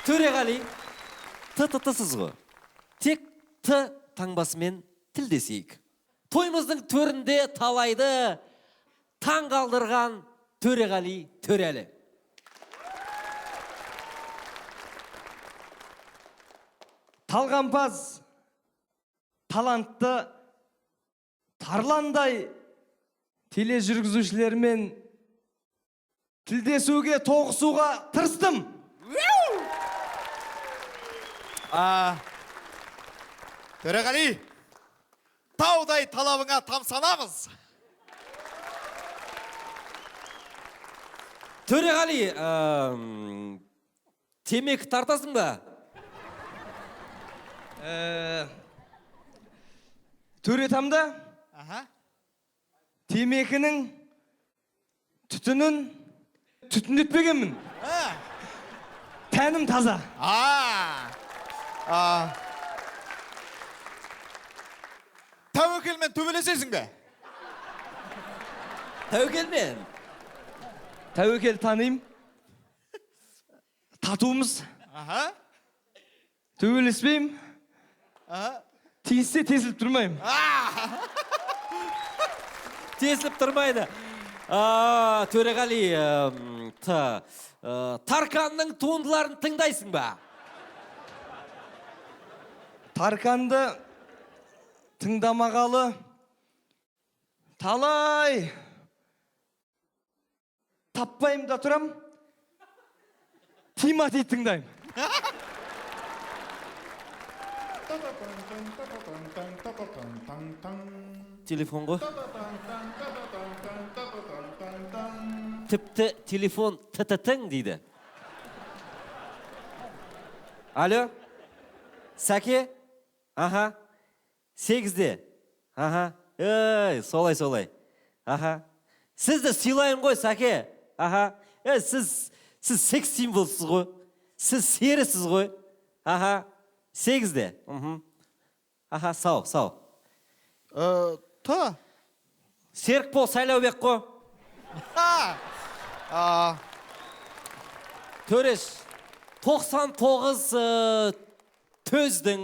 Төреғали, т-т-тсыз ғой. Тек т таңбасымен тілдесейік. Тойымыздың төрінде талайды таң қалдырған Төреғали Төреәлі. Талғампаз, талантты, тарландай тележүргізушілермен тілдесуге, тоғысуға тырыстым. Төреғали, таудай талабыңа тамсанамыз. Төреғали, темекі тартасың ба? Төретамда Аха. темекінің түтінін түтіндетпегенмін. Тәнім таза. Тәуекелмен төбелесесің бе? Тәуекелмен. Тәуекел танимын. Татуымыз. Аха. Төбелеспеймін. Аха. Тиіссе тесіліп тұрмаймын. Тесіліп тұрмайды. Төреғали, Т. Тарканның туындыларын тыңдайсың ба? Тарканды тыңдамағалы талай таппаймын да тұрам. Тимати тыңдаймын. Телефон ғой. Тіпті телефон т-т-тың дейді. Алло? Сәке? Аха. 8-де. Аха. Ей, солай, солай. Аха. Сізді сыйлаймын ғой, Сәке. Аха. Ей, сіз секс символсыз ғой. Сіз серісіз ғой. Аха. 8-де. Мхм. Аха, сау, сау. Т. Серікбол Сайлаубек қой. Төреш, 99 төздің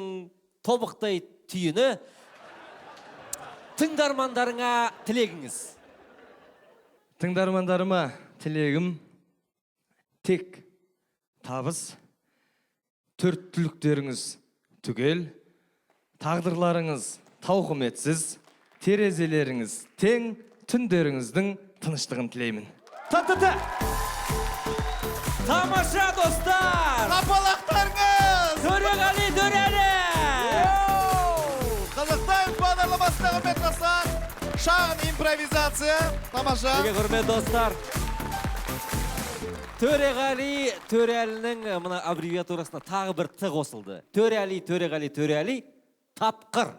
тобықтай түйіні тыңдармандарыңа тілегіңіз. Тыңдармандарыма тілегім тек табыс, төрт түліктеріңіз түгел, тағдырларыңыз тауқыметсіз, терезелеріңіз тең, түндеріңіздің тыныштығын тілеймін. Та-та-та! Тамаша, достар! Қапалақтарыңыз! Төреғали Төреәлі! Қазақ бағдарламасында, құрметті достар, шағын импровизация. Тамаша. Құрметті достар, Төреғали Төреәлінің мына аббревиатурасына тағы бір Т қосылды. Төреәли, Төреғали, Төреәли, тапқыр.